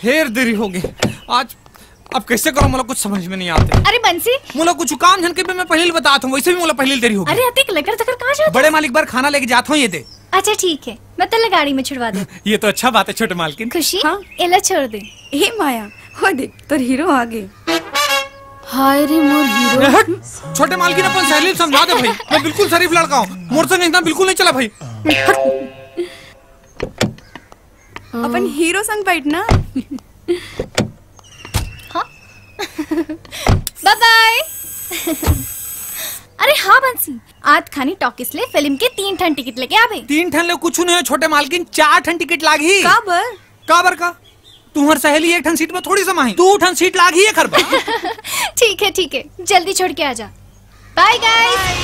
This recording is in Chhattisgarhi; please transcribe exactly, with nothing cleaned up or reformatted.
ढेर देरी हो गई आज। अब कैसे करो, मोला कुछ समझ में नहीं आते। अरे बंसी। मोला कुछ काम झन के भी, मैं पहले ही बतात हूँ, वैसे भी मोला पहले ही देरी हो गई। अरे अतिक लकर चकर कहाँ जात? बड़े मालिक बर खाना लेके जात हूँ, ये दे। अच्छा ठीक है, मैं तोला गाड़ी में छुड़वा दे। ये तो अच्छा बात है छोटे मालकिन। खुशी, हाँ? एला छोड़ दे। हे माया, हो देख तोर हीरो आ गे। हाय रे मोर हीरो। हट, छोटे मालकिन अपन सहेली समझा दे भाई, मैं बिल्कुल शरीफ लड़का हूँ, मोर संग इतना बिल्कुल नहीं चला भाई। अपन हीरो संग बैठ ना। बाय बाय। अरे हाँ बंसी, आज खानी टॉकीज ले फिल्म के तीन ठन टिकट लेके आबे। तीन ठन ले कुछ नहीं हो छोटे मालकिन, चार ठन टिकट लागही। काबर? काबर का? तुम्हार सहेली एक ठन सीट में थोड़ी समाही, दू ठन सीट लागही एकर बर। ठीक है ठीक है, जल्दी छोड़ के आ जा। बाय गाइस।